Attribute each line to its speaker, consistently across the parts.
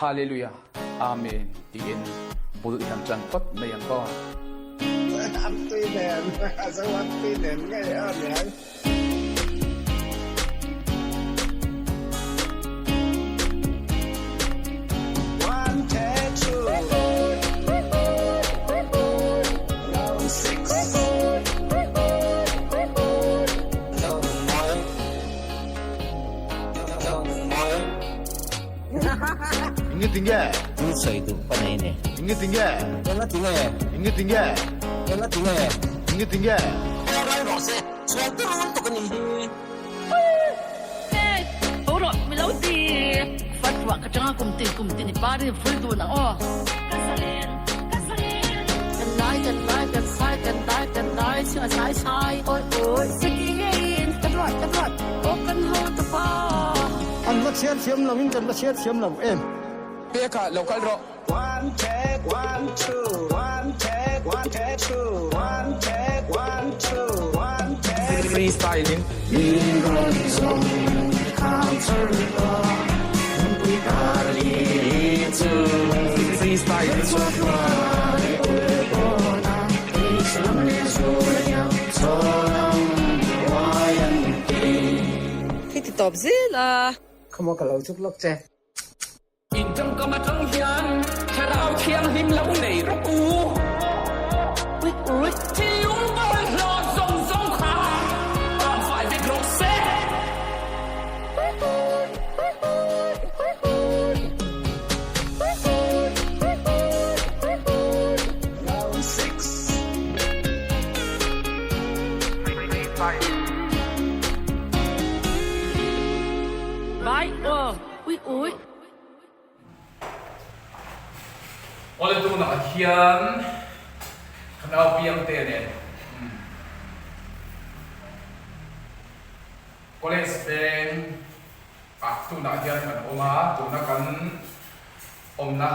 Speaker 1: Hallelujah Amen tiin bul i han ṭan phawt mai ang aw.
Speaker 2: An tui nen, a zo an tui nen ngei a niang.
Speaker 3: Inge tinge?
Speaker 4: Thil sawi duh ka nei ni.
Speaker 3: Inge tinge?
Speaker 4: Enga tinge?
Speaker 3: Inge tinge?
Speaker 4: Enga tinge?
Speaker 3: Inge tinge?
Speaker 4: Rai rawh se, chhuan te rul tuk a nih hi.
Speaker 5: Hey, ho rawh mi lo ti. Fat ruah ka changa kum tin kum tin i par in ful dun ang aw. Ka zalen, ka zalen.
Speaker 6: Kan lai, kan lai, kan sai, kan dai, kan dai, chhiah sai sai, awi awi. Seki ngeiin ka ruat, ka ruat, aw kan ho ta pa.
Speaker 2: An va chhiar thiam lo in kan va chhiar thiam lo em.
Speaker 1: Peka lo kal rawh.
Speaker 2: One take one two one take one take two one take one two one take.
Speaker 1: Free style in. Free style in.
Speaker 5: Khi ti tawp zel a.
Speaker 2: Khawmaw ka lo chuk lawk che.
Speaker 1: In tawngkam atang hian Thlarau Thianghlim lo nei rawk u.
Speaker 6: Uih uih.
Speaker 1: Thinlung bawlhhlawh zawng zawng kha tan fai vek rawh se.
Speaker 5: Bye aw. Uih uih.
Speaker 1: Awle tunah hian ka nau piangte nen college peng ah tunah hian kan awm a, tuna kan awmna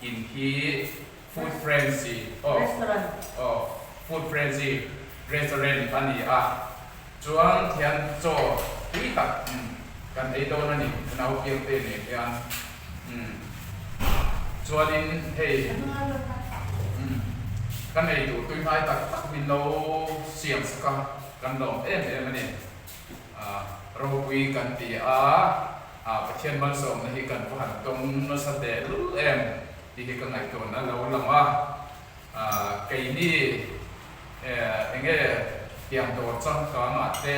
Speaker 1: in hi Food Frenzy aw aw Food Frenzy restaurant a ni a. Chuan thian chaw tui tak kan ei dawn a ni nau piang te nen hian chuanin hei kan ei duh tui hnai tak tak min lo siam sak a kan lawm em em a ni ropui kan ti a Pathian malsawmna hi kan va han tawng nasa teh lul em tih hi ka ngaihtuahna lo lang a. Keini enge tiang dawr changkangah te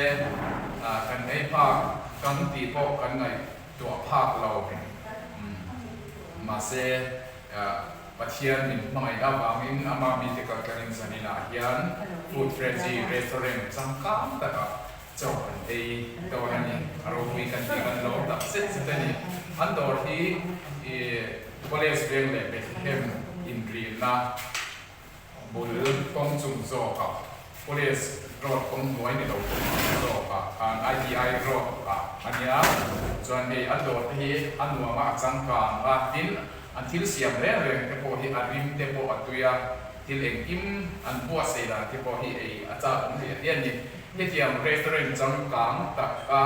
Speaker 1: kan ei phak kan tih pawh kan ngaihtuah phak lo. Mahse Pathian min hmangaih avangin ama mite kaltlanin zaninah hian Food Frenzy Restaurant changkang takah chaw kan ei dawn a ni. A ropui kan tih kan lawm tak zet zet a ni. An dawr hi College veng leh Bethlehem inrinna bul kawng chung zawkah, College road kawng hnuai ni lo kawng chung zawkah khan ITI road ah a nia. Chuan hei an dawr te hi a nuam a, a changkang a, tin an thil siam reng reng te pawh hi a rim te pawh a tui a, thil engkim an buatsaih dan te pawh hi ei a chak awm hle hle a ni. Hetiang restaurant changkang taka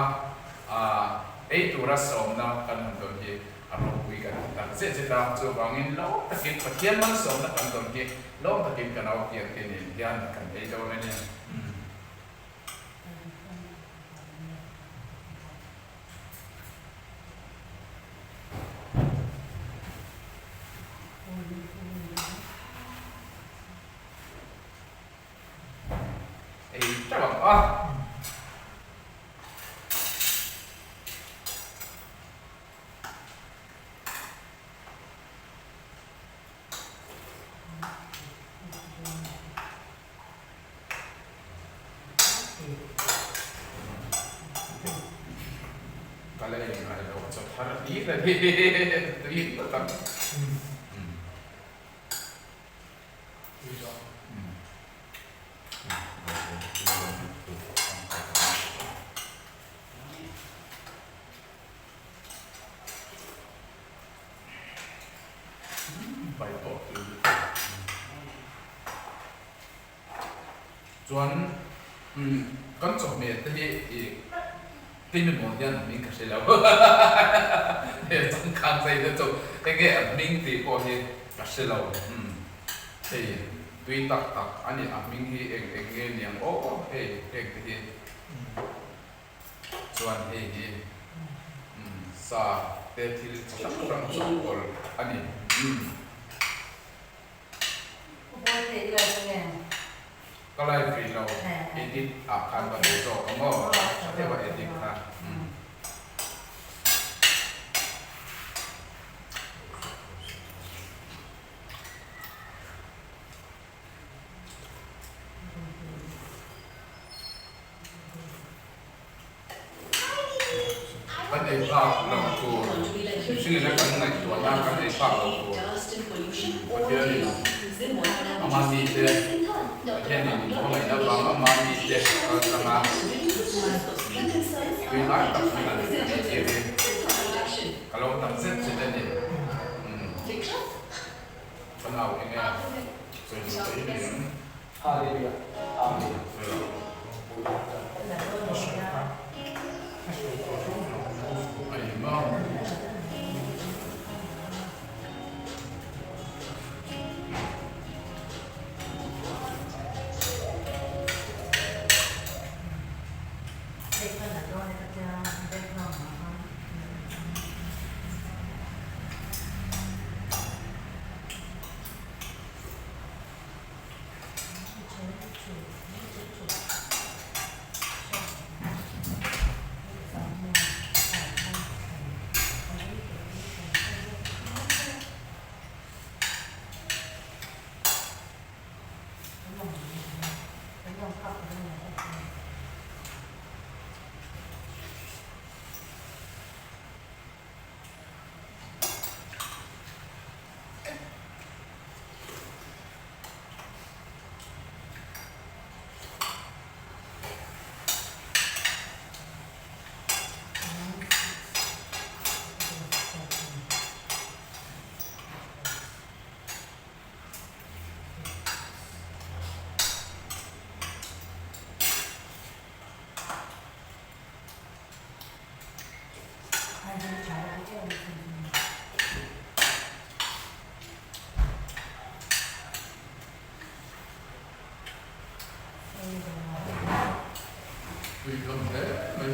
Speaker 1: ei tura sawmna kan han dawn hi A ropui kan ti tak zet zet a, chuvangin lawm takin Pathian malsawmna kan dawn hi lawm takin ka nau piang te nen hian kan ei dawn a ni. Ei teuh ang a. Ka la ei ngai lo chaw thar hlir a ni tui ngawt ang. Bai tawh tui lutuk. Chuan kan chawhmeh te hi i. Timi maw hian a hming ka hre lo. He changkang cheina chu enge a hming tih pawh hi ka hre lo. Umm hei tui tak tak a ni, a hming hi eng eng nge niang aw hei heng te hi chuan hei hi umm sa te thil chi hrang hrang chawhpawlh a ni. Umm. Ka live rih lo edit ah khan ka duh zawk ang aw tha deuh a edit kha umm. Kan ei phak loh tur, mihringin a kan ngaihtuahna kan ei phak loh tur Pathianin ama mite, Pathianin min khawngaihna avang ama mite kal tlang a, tui lai tak min han ei tir hi ka lo tak zet zet a ni. Ka nau enge sawi duh te hi ni em?
Speaker 7: Hallelujah Amen.
Speaker 1: Tui hlawm hle mai.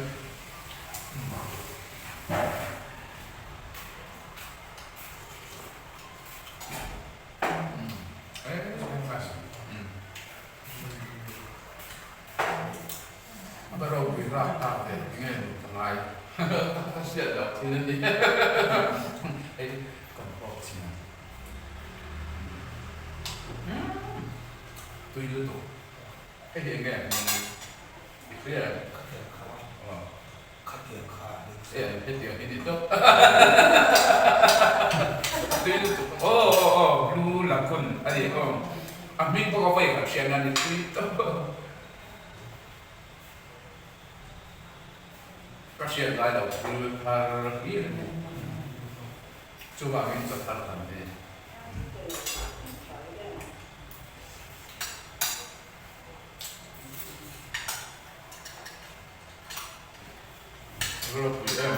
Speaker 1: A va ropui rap tak ve enge ni ka ngai ka hriat loh thil a ni hei kan hawk chin tui lutuk hei hi enge i hria em hetiang hi ni tawp tui lutuk aw aw aw blue lagoon a ni aw a hming pawh ka vawi khat hriat a ni tui tawp. Ka hriat ngai lo thil thar hlir a ni. Chuvangin chaw thar kan ei. Ropui em.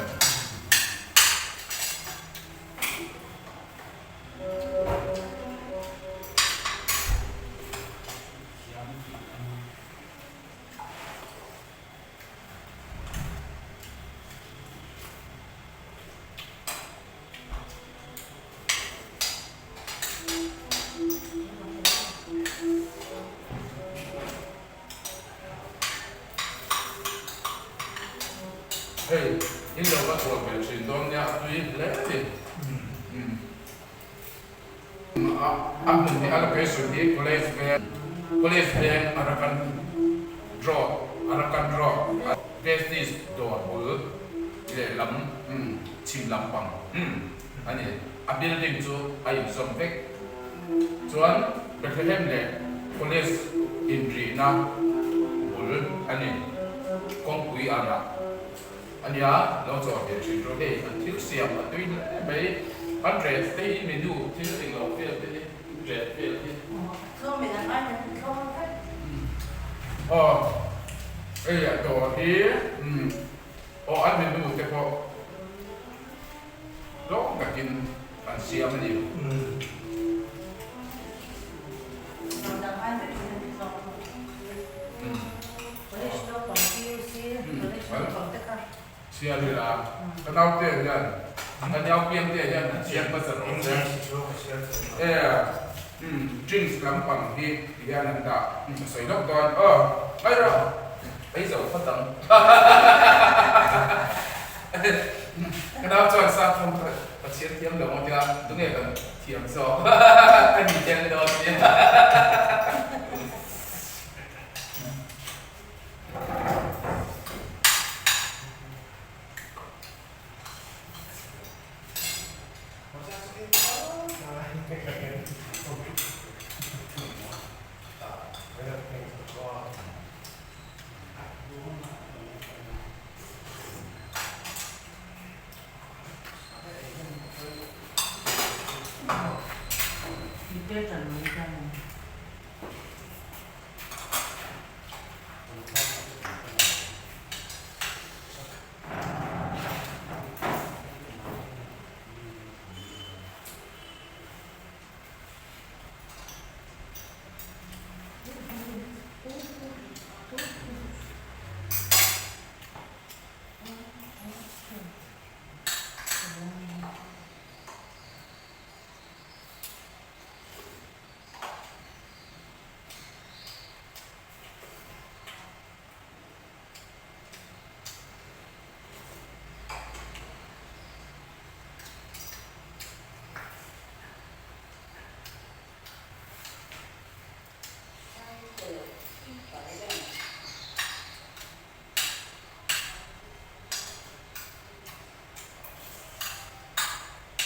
Speaker 1: Hei, in lo va chawl ve thin dawn nia, a tui hle a ni. A hmun hi a location hi College Veng, College Veng Arakan Road, Arakan Road, Prestige dawr bul lehlam chhim lampang a ni. A building chu a inzawm vek. Chuan Bethlehem leh College inrihna bul a ni. Kawngpui anah. A nia, lo chaw ve thin rawh hei, an thil siam a tui hle mai, an ret te hi menu thil eng lo vel te hi ret vel hi. Aw, hei a dawr hi umm. Aw an menu te pawh tlawm takin an siam a ni. Chhiar ila ka naute hian ka niau piang te hian an chhiar hmasa rawh se. E drinks lampang hi ti hian an dah a sawi lawk dawn aw mai rawh ei zo phawt ang. Ka nau chuan sap thawm kha ka chhiar thiam lo ang tia tunge kan thiam zawk ka ni tel dawn tia.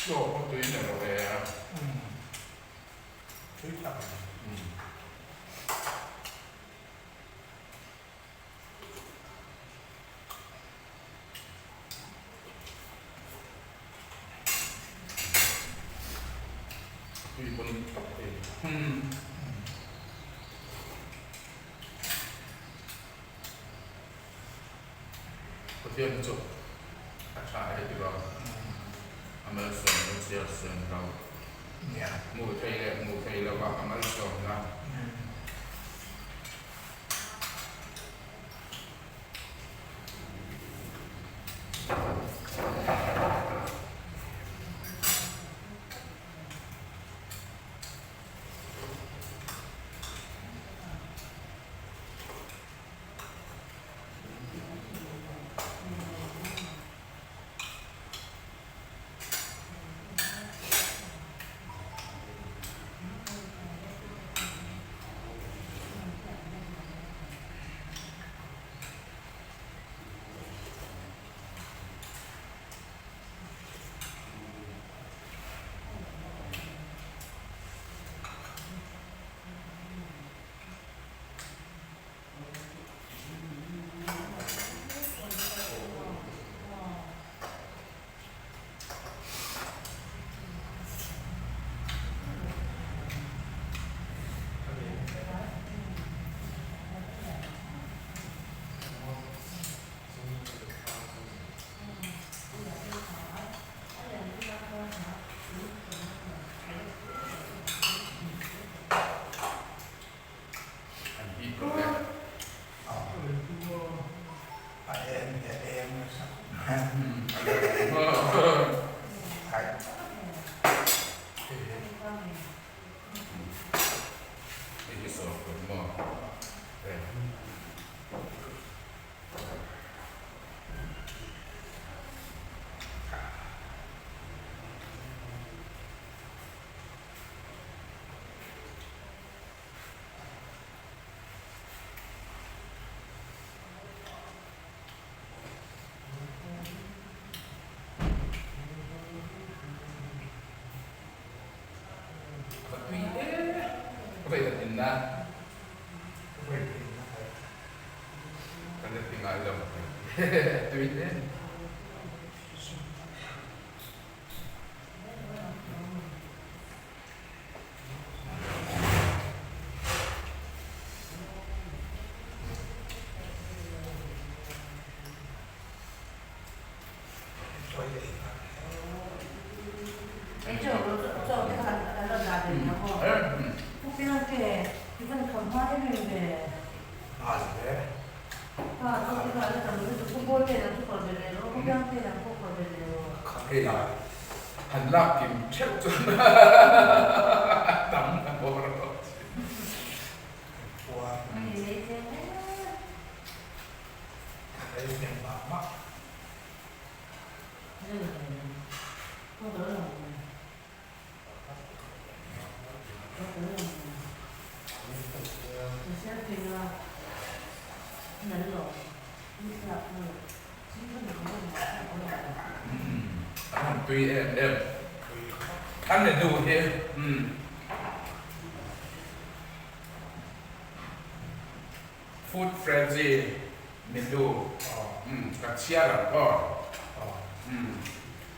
Speaker 1: Chaw pawh tui na rawh e a.
Speaker 8: Tui tak a ni.
Speaker 1: Tui pawn tak e. Pathian hi chu a tha e ti lo. A malsawmna chhiar sen lo. Hmuh thei leh hmuh thei lo ah a malsawmna. An hip rawh le.
Speaker 8: A em hi a em nasa.
Speaker 1: Hei hi sawr tur maw? Ka tui e, ka vei kan in na. Kan la ti ngai lo. Tui hle. lak kim theuh chuan a tam a bawr rawh si. An han tui em em. An menu hi Food Frenzy menu ka chhiar ang aw.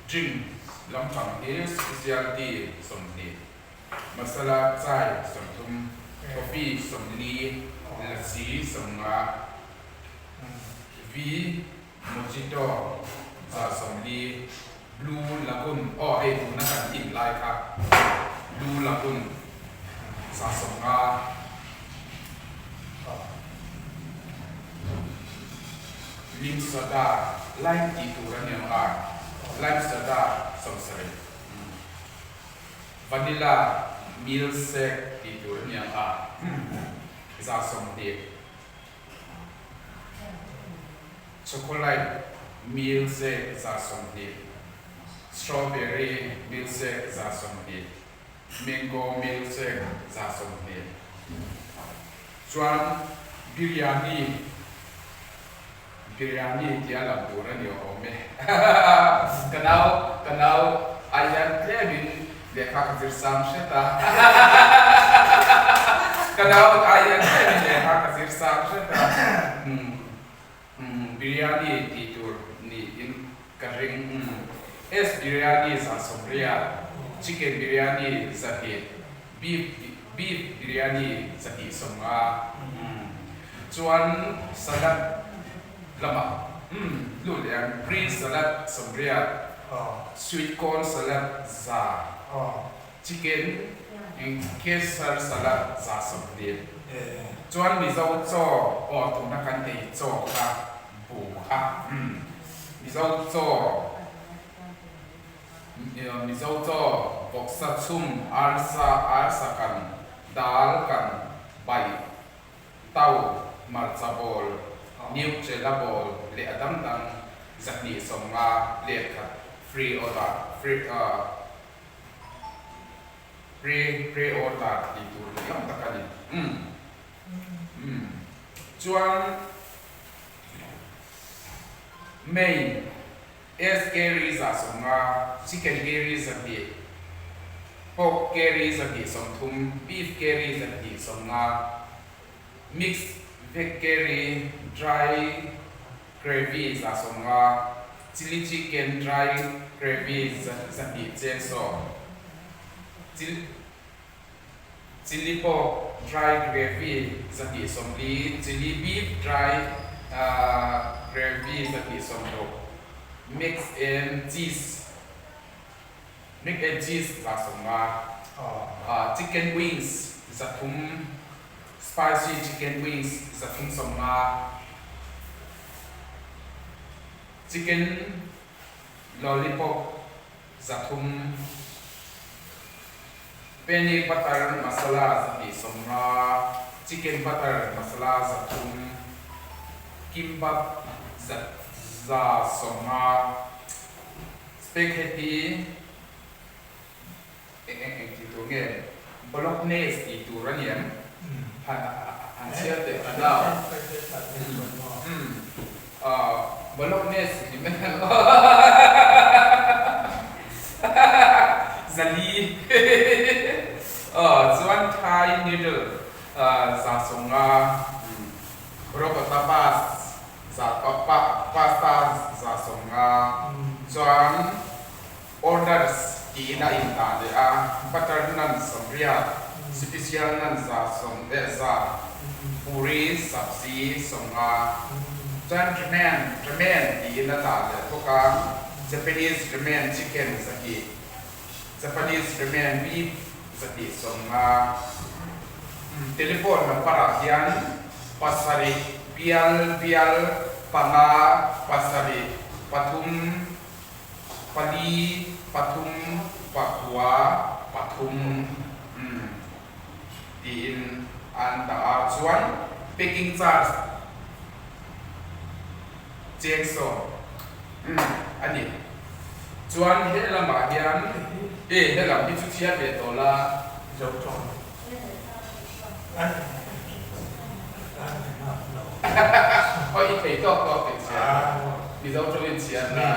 Speaker 1: Drink lampang hi specialty 20, masala chai 30, coffee 40, lassi 50, V mojito 140, Blue Lagoon aw hei tuna kan in lai kha Blue Lagoon 150. Lim soda lime tih tur a ni ang a, lime soda 70, vanilla milkshake tih tur a ni ang a, 120, chocolate milkshake 120, strawberry milkshake 120, mango milkshake 120. Chuan biryani, biryani tia lam tur a ni awm e. Ka nau, ka nau ai hian tlemin lehkha ka zir sang hret a. Ka nau ai hian tlemin lehkha ka zir sang hret a. Biryani tih tur niin ka ring. S biryani 180, chicken biryani 200, beef beef biryani 250. Chuan salad lamah lut leh ang green salad 80, sweet corn salad 100, chicken kesar salad 140. Chuan Mizo chaw aw tuna kan ei chaw kha bu kha Mizo chaw Mizo chaw vawksa chhum arsa arsa kan dal kan bai tau hmarcha bawl nutella bawl leh a dang dang 250 lehkhat free order free Pre pre order tih tur ni awm tak a ni. Umm umm chuan main S curry 150, chicken curry 200, pork curry 230, beef curry 250, mix veg curry dry gravy 150, chilli chicken dry gravy 200 cheng sawm, chilli pork dry gravy 240, chilli beef dry gravy 260, mix and cheese mix and cheese 150, chicken wings 300, spicy chicken wings 350, chicken lollipop 300, paneer butter masala 250, chicken butter masala 300, kimbap 150, spaghetti eng eng eng tih tur nge bolognese tih tur a ni em? Han han chhiar teh ka nau. Bolognese tih mai ang 400 chuan Thai noodle 150, ricotta pasta 150 chuan Orders tiin a intah leh a, butter naan 80, special naan 100, puri sabzi 50, chuan ramen, ramen tiin a dah leh bawk a, Japanese ramen chicken 200, Japanese ramen beef 250. Telephone number ah hian 7 bial bial 5 7 3 4 3. Pakua pathum umm tiin an dah a, chuan packing charge cheng sawm umm a ni. Chuan he lamah hian e he lam hi chu chhiar ve tawh la.
Speaker 8: Zo tawng an lo.
Speaker 1: Aw i thei tawk tawk in chhiar la, Mizo tawng in chhiar la.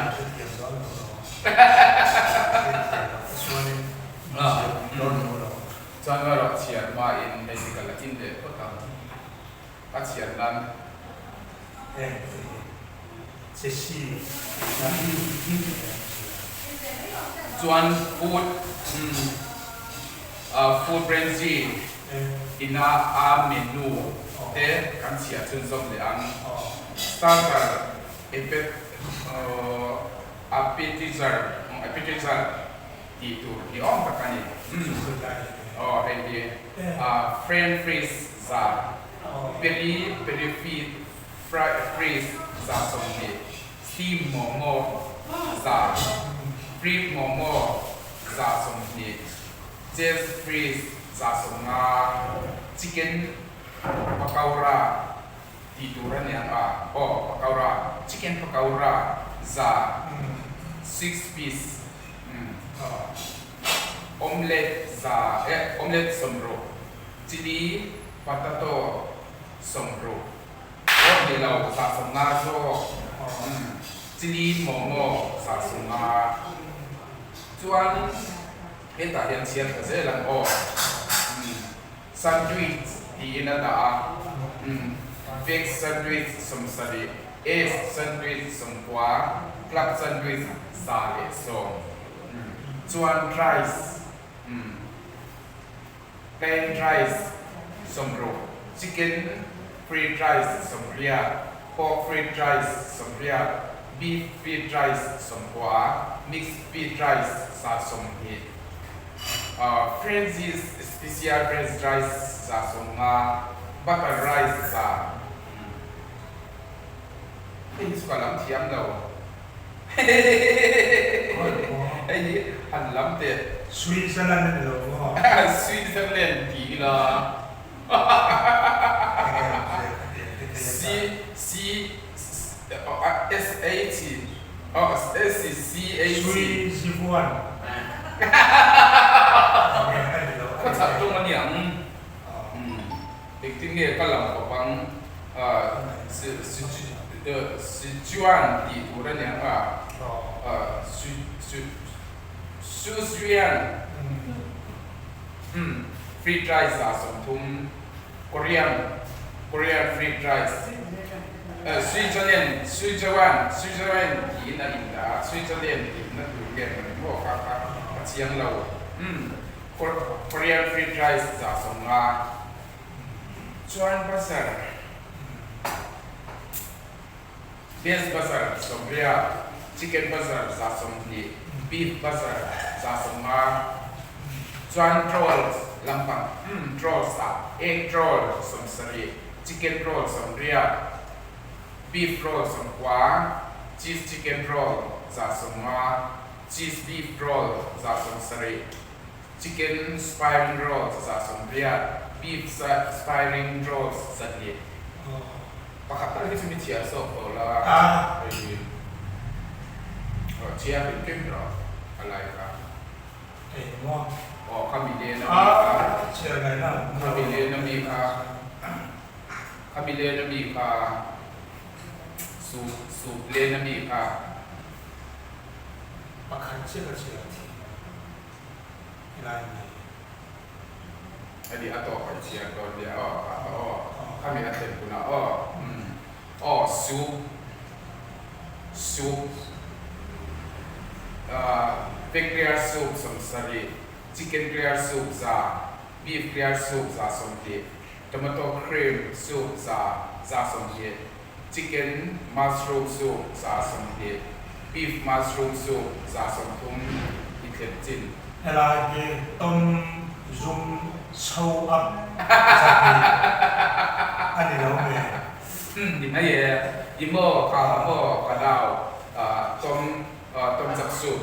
Speaker 1: Chuan erawh chhiar hmain hei hi ka la in leh phawt ang, a chhiar nan. Chuan food food frenzy ina a menu te kan chhiar chhunzawm leh ang. Starter Appetizer, appetizer tih tur ni awm tak a ni. Aw hei hi French fries za, peri peri fries za 20, steam momo za, fried momo za 20, cheese fries za 50, chicken pakora Tih tur a niang a, aw pakora, chicken pakora za six piece umm omelette za eh omelette 60, chilli patato 60, aw ni lo za 50 zawk umm chilli momo za 50 chuan hetah hian chhiar tha zel ang aw umm. Sandwich tiin a dah a, umm, Veg sandwich 70, Egg sandwich 90, Club sandwich 110, umm, chuan rice, umm, plain rice 60, chicken fried rice 80, pork fried rice 80, beef fried rice 90, mixed fried rice 120. Frenzy's special French rice 150, butter rice 100. Hei hi chu ka lam thiam lo. Hei hi han lam teh.
Speaker 8: Switzerland a ni lo maw?
Speaker 1: Switzerland ti ila. C C S H Oh S C H.
Speaker 8: Sui Zivuan
Speaker 1: Khawchhak ṭawng a ni ang. Engtin nge ka lam khawp ang? Sichuan tih tur a ni ang a. Sichuan Fried rice 130 Korean Korean fried rice Switzerland Switzerland Switzerland tiin a indah a, Switzerland tihna tur nge mawni maw kha kha a chiang lo. Umm Korean fried rice 150 chuan bazar Best bazar 80, chicken bazar 120, beef bazar 150 chuan rolls lampang umm rolls ah egg roll 70, chicken roll 80, beef roll 90, cheese chicken roll 150, cheese beef roll 70, chicken spring roll 80, beef spring roll 200. Pakhat tal hi chu mi chhiar zawk tawh la hei chhiar hrim hrim rawh a lai kha. Aw kha mi len a mi kha. Kha mi len a mi kha. Kha mi len a mi kha. Soup soup len a mi kha.
Speaker 8: Pakhat chiah ka chhiar thin helai mi.
Speaker 1: Ani a tawk an chhiar dawn nia aw kha kha aw khami a thlen hunah aw umm aw soup soup ah veg clear soup 70 chicken clear soup 100 beef clear soup 120 tomato cream soup 100 120 chicken mushroom soup 120 beef mushroom soup 130 i thlen chin.
Speaker 8: Helai hi tom zum chho up 200 a ni lo nge?
Speaker 1: Umm ni mai e, i maw ka ha maw ka nau tom tom chak soup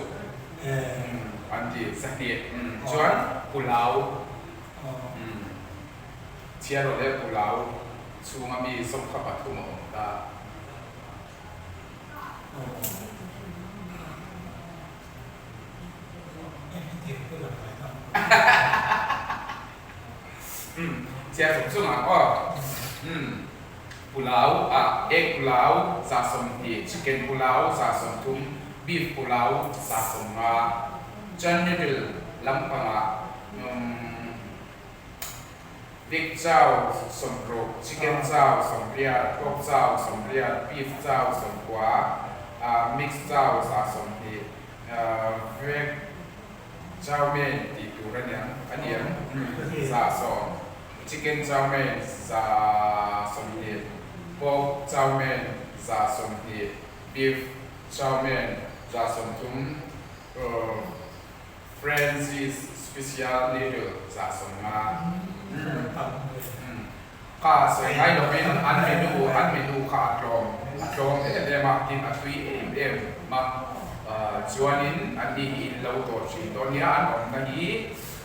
Speaker 1: umm an. an ti 200 chuan pulao chhiar rawh le pulao chhunga mi 23 a awm ta. Chhiar chung chungah aw pulao ah egg pulao 120, chicken pulao 130, beef pulao 150, chuan noodle lampangah Veg chow 60, chicken chow 80, pork chow 80, beef chow 90, mix chow 120, veg chow mein tih tur a niang a niang 110, chicken chow mein 120, pork chow mein 120, beef chow mein 130, Francis Special Noodle 150. Kha sawi ngai lovin an menu an menu kha a tlawm a tlawm em em a, tin a tui em em a. Chuanin an ni hi in lo tawh thin dawn nia, an awmna hi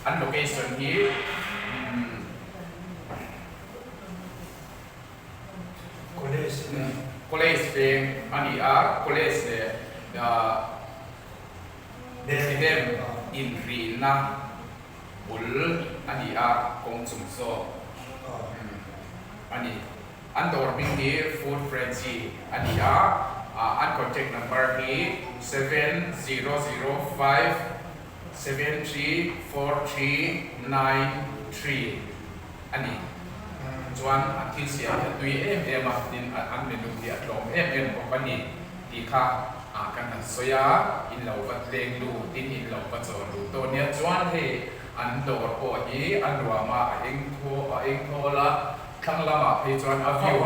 Speaker 1: an location hi College veng a ni a, college leh Bethlehem inrihna bul a ni a, kawng chung zawk a ni. An dawr hming hi Food Frenzy a ni a, an contact number hi 7005 734393 a ni. Chuan an thil siam hi a tui em em a, tin an menu hi a tlawm em em bawk a ni tih kha kan han sawi a, in lo va leng lut in in lo va chawl lut dawn nia. Chuan hei an dawr pawh hi a nuam a, a eng thaw a eng thawl a, thlang lamah phei chuan a view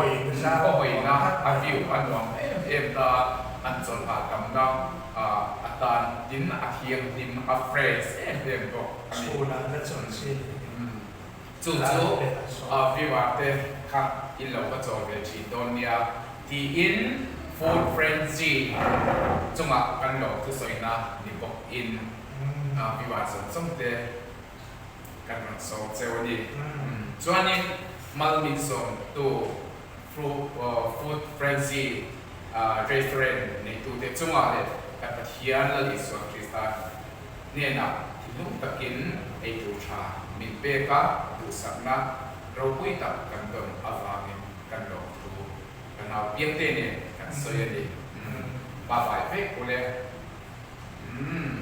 Speaker 1: khaw hawina a view a nuam em em ta a, an chawlhah tamna atan tin a thianghlim a fresh em em bawk a ni. Chu chu viewer te kha in lo va chawl ve thin dawn nia tiin Food Frenzy chungah kan lo thusawina ni bawk in viewer zawng zawng te kan rawn sawm cheu a ni. Chuanin mal min sawm tu Food Frenzy restaurant neitu te chungah leh kan Pathian Lal Isua Krista hnenah thinlung takin eitur tha min pek a, duhsakna ropui tak kan dawn avangin kan lawmthu ka nau piangte nen kan sawi a ni. Umm, bye bye vek ule. Umm.